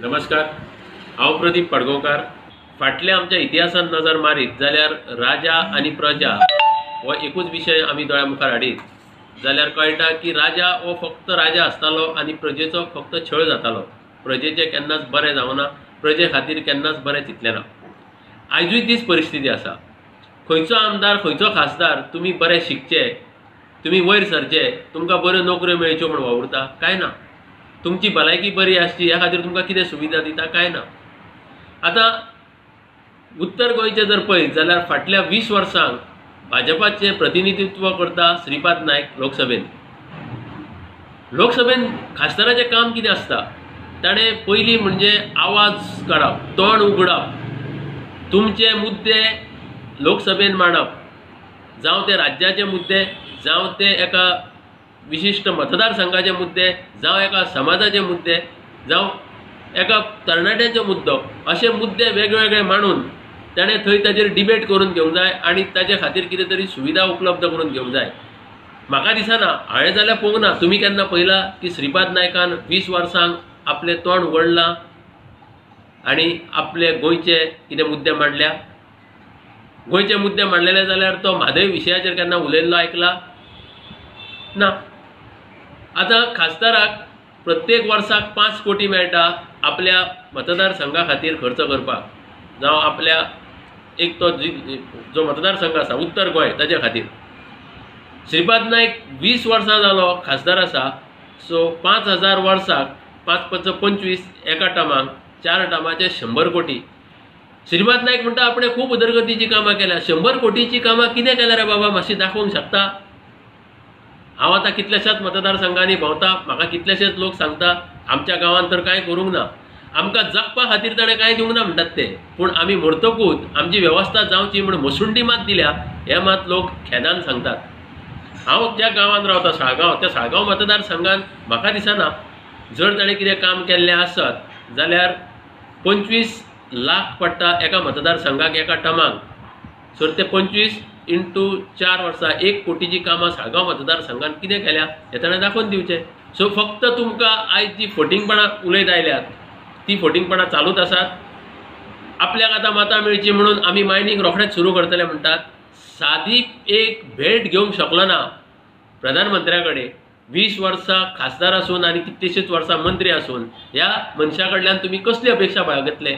नमस्कार, हांव प्रदीप पाडगांवकार। फाटल्या आमच्या इतिहासांत नजर मारीत जाल्यार राजा आनी प्रजा हो एकूच विशय आमी दोळ्या मुखार हाडीत जाल्यार कळटा की राजा हो फक्त राजा आसतालो आनी प्रजेचो फक्त छळ जातालो। प्रजेचें केन्नाच बरें जावना, प्रजे खातीर केन्नाच बरें चिंतलें ना। आयजूय तीच परिस्थिती आसा। खंयचो आमदार, खंयचो खासदार तुमी बरें शिकचे, तुमी वयर सरचे, तुमकां बऱ्यो नोकऱ्यो मेळच्यो म्हूण वावुरता काय ना? तुमची भलायकी बरी आसची ह्या खातीर तुमकां कितें सुविधा दिता काय ना? आतां उत्तर गोंयचें जर पळयत जाल्यार फाटल्या 20 वर्सांक भाजपाचें प्रतिनिधित्व करता श्रीपाद नायक लोकसभेन। लोकसभेन खासदाराचें काम कितें आसता? ताणें पयलीं म्हणजे आवाज काडप, तोंड उगडप, तुमचे मुद्दे लोकसभेन मांडप, जावं ते राज्याचे मुद्दे, जावं ते एका विशिश्ट मतदारसंघाचे मुद्दे, जावं एका समाजाचे मुद्दे, जावं एका तरणाट्याचो मुद्दो, अशे मुद्दे वेगवेगळे मांडून ताणें थंय ताजेर डिबेट करून घेवंक जाय आनी ताजे खातीर कितें तरी सुविधा उपलब्ध करून घेवंक जाय। म्हाका दिसना, हांवें जाल्यार पळोवंक ना, तुमी केन्ना पळयलां की श्रीपाद नायकान 20 वर्सांक आपलें तोंड उगडलां आनी आपले गोंयचे कितें मुद्दे मांडल्या? गोंयचे मुद्दे मांडलेले जाल्यार तो म्हादय विशयाचेर केन्ना उलयल्लो आयकला ना? आतां खासदाराक प्रत्येक वर्साक 5 कोटी मेळटा आपल्या मतदारसंघा खातीर खर्च करपाक, जावं आपल्या एक तो जो मतदारसंघ आसा उत्तर गोंय ताजे खातीर। श्रीपाद नायक 20 वर्सां जालो खासदार आसा, सो 5000 वर्साक 5 5 25 एका टर्माक 4 टर्माचे 100 कोटी। श्रीपाद नायक म्हणटा आपणें खूब उदरगतीची कामां केल्या। 100 कोटीची कामां कितें केल्या रे बाबा, मातशी दाखोवंक शकता? हांव आतां कितल्याशाच मतदारसंघांनी भोंवता, म्हाका कितलेशेच लोक सांगता आमच्या गांवांत तर कांय करूंक ना, आमकां जगपा खातीर ताणें कांय दिवंक ना म्हणटात ते, पूण आमी मरतकूच आमची वेवस्था जावची म्हूण मसुंडी मात दिल्या हे मात लोक खेदान सांगतात। हांव ज्या गांवांत रावता साळगांव, त्या साळगांव मतदारसंघान म्हाका दिसना जर ताणें कितें काम केल्लें आसत जाल्यार 25 लाख पडटा एका मतदारसंघाक एका टर्माक। सर ते 25 इंटू 4 वर्सां 1 कोटीची कामां साळगांव मतदारसंघान कितें केल्या हें ताणें दाखोवन दिवचें। सो फक्त तुमकां आयज जी फटींगपणां उलयत आयल्यात ती फटींगपणां चालूच आसात। आपल्याक आतां मतां मेळची म्हणून आमी मायनींग रोखडेंच सुरू करतले म्हणटात। सादी एक भेट घेवंक शकलो ना प्रधानमंत्र्या कडेन, 20 वर्सां खासदार आसून आनी कितलींशींच वर्सां मंत्री आसून ह्या मनशा कडल्यान तुमी कसली अपेक्षा बाळगतले?